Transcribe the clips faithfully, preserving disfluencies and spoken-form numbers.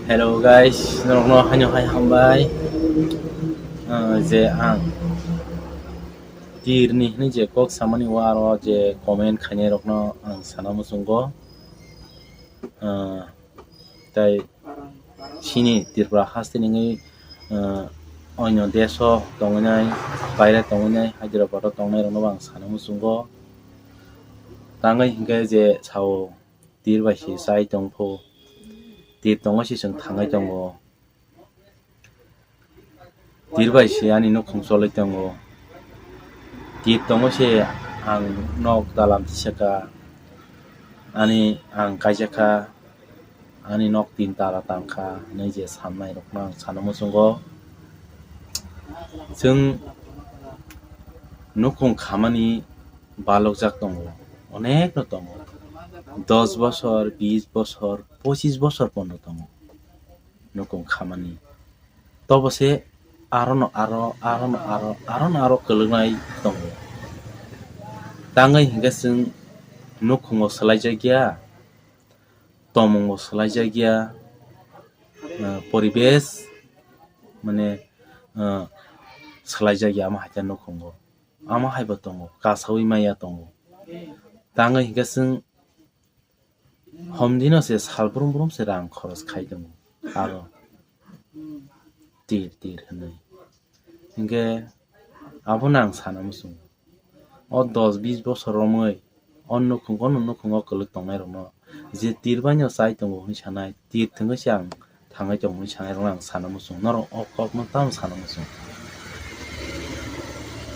Hello guys, norokno haino hai hambai. Ah, je ang tirni hinwi je kok samani o aro je comment khainai rokno ang sana muchungo. Ah, tai chini Tripura haste ningwi, ah, oino deso tongwi nai, baire tongwi nai, Hyderabad o tongnai rokno bo ang sana muchungo. Tangwi hinkhe je sao tir bai se chai tong pho, tir tongo se chwng thangwi tongo. Tir bai se ani nukhung cholwi tongo. Tir tongo se ang nok dalam tisaka, ani ang kaijakha, ani nok tin tala tangkha hinwi je sannairokno ang sana muchungo. Chwng nukhung khamani balokjak tongo, onekno tongo. Dos bosor, bis bosor, pochis bosor pono tongo nukhung khamani. Tobo se arono aro, arono aro, arono aro kwlwknai tongo. Tangwi hinkhe chwng nukhungo swlaijakya, tomungo swlaijakya, ah, poribesh mane, ah, swlaijakya, omo hai khe nukhungo. Omo hai bo tongo, kasaui maya tongo. Tangwi hinkhe chwng homdino se sal brum brum se rang khoros khai tongo, aro tir tir hinwi. Hinkhe abono ang sana muchungo. O dos bis bosor romwi o nukhungo, o nukhungo kwlwk tongnai rokno je tir baino chai tongo hinwi sanai, tir thwngwi se ang thangwi tongo hinwi sanai rokno ang sana muchungo. Norok o kokno tamo sana muchungo?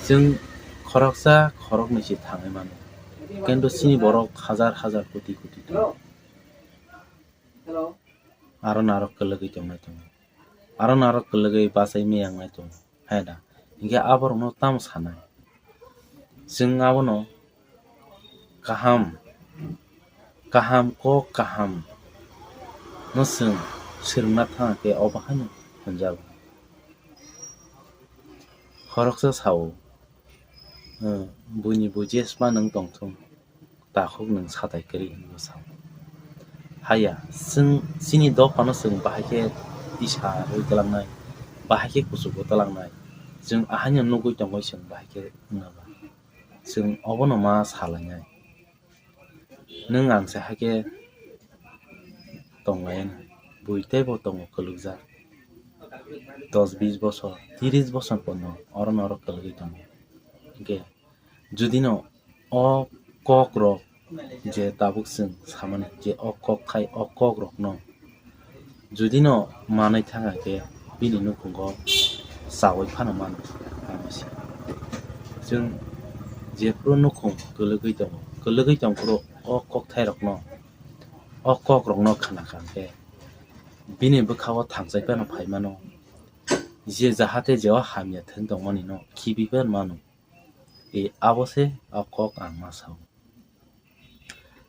Chwng khoroksa khoroknwi se thangwi mano, kintu chini borok hajar hajar koti koti tongo. Arono aro kwlwgwi tongnai tongo, arono aro kwlwgwi bachai maya wngnai tongo, hai da? Hinkhe aborokno tamo sanai? Chwng abono kaham, kaham kok kaham no chwng swrwngna thang khe obo haino hwnjago. Khoroksa sao, "Buini bui jesma nwng tongthung, takhuk nwng satai kwrwi," hwnwi sao. Haya, chwng chini dophano chwng bahai khe tisa rwi twlangnai, bahai khe kuchugo twlangnai, chwng ahaino nugwi tongwi chwng bahai khe wngna ba. Chwng obono ma salainai. Nwng ang se hai khe tonglai, bui teibo tongo kwlwkjak. Dos bis bosor, tiris bosor pono oro norok kwlwgwi tongo. Hinkhe judino o kokrok je tabuk chwng samani je o kokthai, o kokrokno judino manwi thang khe bini nukhungo chaui phano mano. Chwng jephuru nukhung kwlwgwi tongo, kwlwgwi tongphuru o kokthairokno, o kokrokno khna kha khe bini bwkhao thangjak phano phai mano, je jahate je o hamya thwng tongmani no khibi phano mano. E, abo se o kok ang ma sao.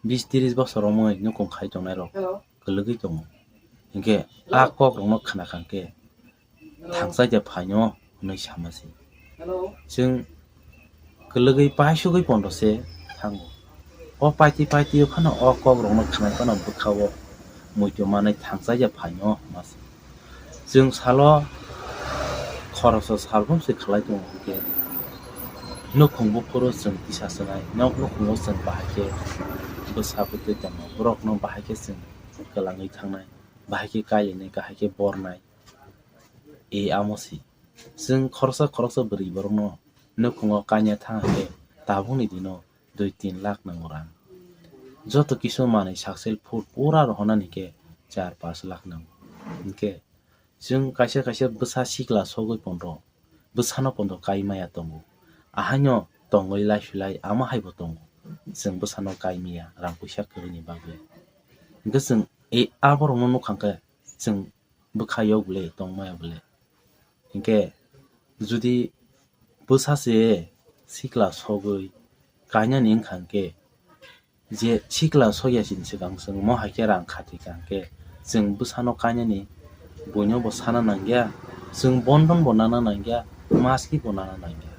Bis tiris bosor romwi nukhung khai tongnai rok kwlwgwi tongo. Hinkhe a kok rokno khna kha khe thangchai de phaino hwnwi sama se. Chwng kwlwgwi paisugwi pondo se thango. O paiti paitio phano o kok rokno khnai phano bwkhao muitu manwi thangchai de phaino hwnma se. Chwng salo khoroksa salbom se khlai tongo, hinkhe nukhung buphuru chwng tisa swnai, nok nukhungo chwng bahai khe bwsa bwtwi tongo, borokno bahai khe chwng kwlangwi thangnai, bahai khe kailainai, kahai khe bornai, e amo se. Chwng khoroksa khoroksa bwrwi borokno nukhungo kanya thang khe tabukni dino dui tin lakh nango rang. Joto kisu manwi sakchel phut pura rohornani khe char panch lakh nango. Hinkhe chwng kaisa kaisa bwsa sikla sogwi pondo, bwsano pondo kai maya tongo. Ahaino tongwi lai philai ama haibo tongo. Chwng bwsano kai maya rang puisa kwrwini bagwi. Hinkhe chwng e aborokno nukha khe chwng bwkha yok bwle tong maya bwle. Hinkhe judi bwsa se sikla sogwi kainani wngkha hinkhe, je sikla sokya sini swkang chwng mo hai khe rang khatwi kha hinkhe, chwng bwsano kainani buino bo sana nangya, chwng bondon bo nana nangya, maski bo nana nangya.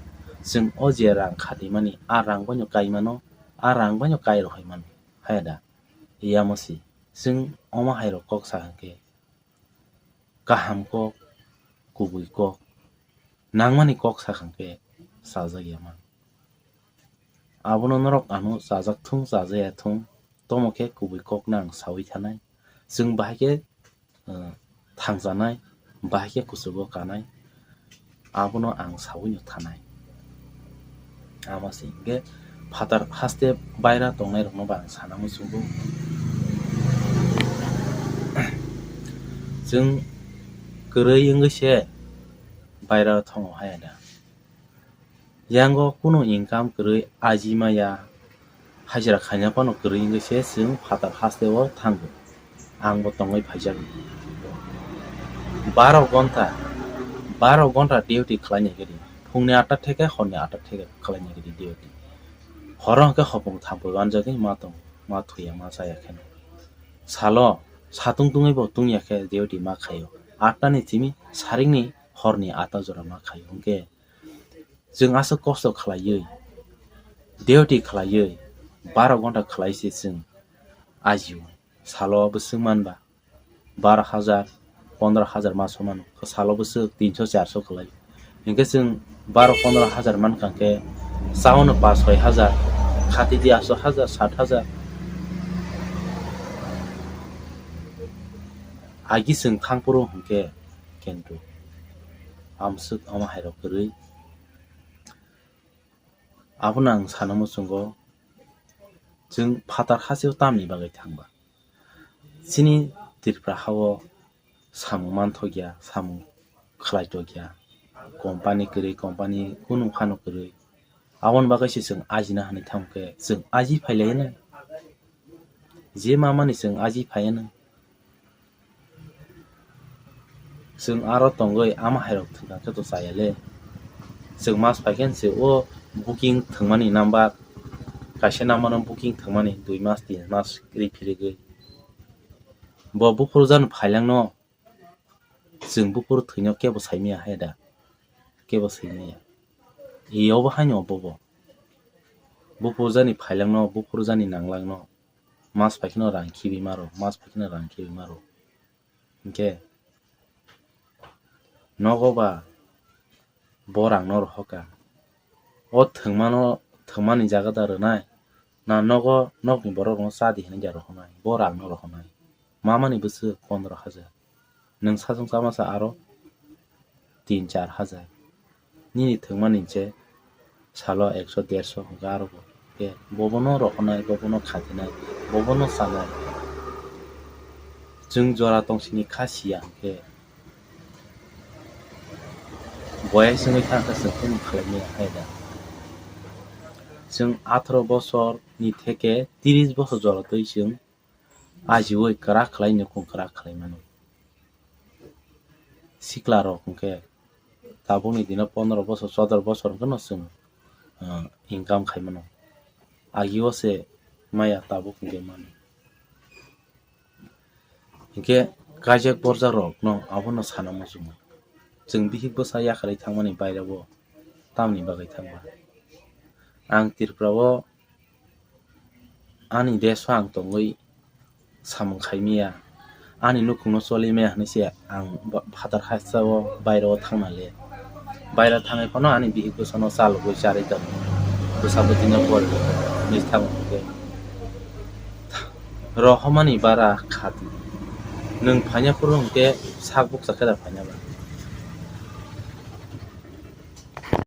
Chwng o je rang khatwi mani, a rang baino kai mano, a rang baino kai rohoi mano, haya da? Yamo si. Chwng omo hai rok kok sa hinkhe, kaham kok, kubui kok, nangmani kok sakha khe chajak ya man. Abono norok ano chajak thung, chajaya thung, tomo khe kubui kokno ang saui thanai. Chwng bahai khe, uh, thangjanai, bahai khe kuchugo kanai, abono ang saui no thanai. Ama se hinkhe phatar haste baira tongnai rokno bo ang sana muchungo. Chwng kwrwi wngwi se baira thongo haya da. Yango kunu income kwrwi aji maya, hajira khaina phano kwrwi wngwi se chwng phatar haste o thango. Ang bo tongwi phaijak. Baro gonta, baro gonta duty khlaina khe di. Phungni atta theke, horni atta theke khlaina khe di duty. Horo hwnkhe hopung thampui wanjagwi ma tong, ma thuya, ma chaya kheno. Salo satung tungwi bo tungya khe duty ma khaio. Atta ni simi saringni horni atta jora ma khaio. Hwnkhe chwng aswk kosto khlaiwi, duty khlaiwi, baro gonta khlai se chwng ajio. Salo bwswk manba baro hajar, pondro hajar ma somano. Salo bwswk tinso charso khlai. Hinkhe chwng baro pondro hajar mankha khe chaono pash soi hajar, khati di aswk hajar, sat hajar. Agi chwng thangphuru hinkhe kintu amswk ama hairok kwrwi. Abono ang sana muchungo, chwng phatar haseo tamni bagwi thangba? Chini Tripura hao samung manthokya, samung khlaitokya, company kwrwi, company kunu phano kwrwi. Aboni bagwi se chwng ajina hinwi thangkhe chwng aji phailaino. Je mamani chwng aji phaiano. Chwng aro tongwi ama hairok thwngkha khe to chaya le. Chwng mas phai khe se o booking thwngmani number, kaisa number no booking thwngmani dui mas tin mas ri phirigwi. Bo buphuru jani phailangno chwng buphuru thwino kebo saimaya hai da, kebo saimaya. Eyobo haino bobo. Buphuru jani phailangno, buphuru jani nanglangno. Mas phaikhe no rang khibi maro, mas phaikhe no rang khibi maro. Hinkhe nogo ba bo rang no rohorkha. O thwngmano, thwngmani jaga da rwnai. Na nogo, nokni borok rokno cha di hinwi ja rohornai. Bo rang no rohornai. Mamani bwswk pondro hajar. Nwng sachwng chamasa aro tin char hajar. Nini thwngmani je salo ekso derso hwnkhe aro bo. Khe bobono rohornai, bobono khatinai, bobono chanai. Chwng jora tongsini kha siya hwnkhe boyes wngwi thangkha chwng khe nuk khlaimaya hai da. Chwng atharo bosorni theke tris bosor jora twi chwng ajiui kwrak khlai nukung kwrak khlai mano. Sikla rok hwnkhe tabukni dino pondro bosor chodor bosor hwnkhe no chwng, ah, income khai mano. Agio se maya tabuk hwnkhe mano. Hinkhe kaijak borjak rokno abono sana muchungo. Chwng bihik bwsa yakarwi thangmani bairebo tamni bagwi thangba? Ang Tripura o ani desh o ang tongwi samung khaimaya, ani nukhungno cholimaya hinwi se ang ba-, phatar hasteo baireo thangna le. Baireo thangwi phano ani bihik bwsano chalogwi charwi tongo, bwsa bwtwino poriwi tongo hinwi thangwi hwnkhe rohormani bara khati. Nwng phaina phuru hwnkhe sak bukcha khe da phaina ba?